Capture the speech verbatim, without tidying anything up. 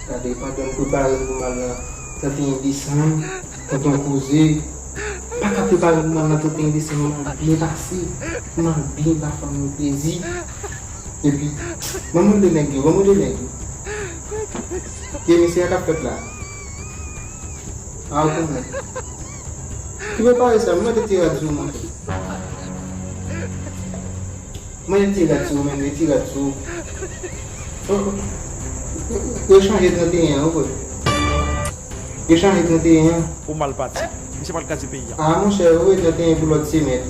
Gade, pandan m prepare m pou m al nan trannteyen desanm, tonton koze, m pa ka prepare m pou m al nan trannteyen desanm, m al byen pase, m al byen ba fanmi m plezi. Epi, ban m de nèg yo, ban m de nèg yo. Gen mesye a k ap fèt la. A, ou konprann. Ki prepare sa, m mande ti rad sou mwen. Mwen ti rad sou mwen, ti rad sou. Oh, yo chanje trannteyen an, ou wè. Yo chanje trannteyen an. Ou mal pati. Misye pral kraze peyi a. Ah, monchè, ou wè trannteyen pou lòt semèn.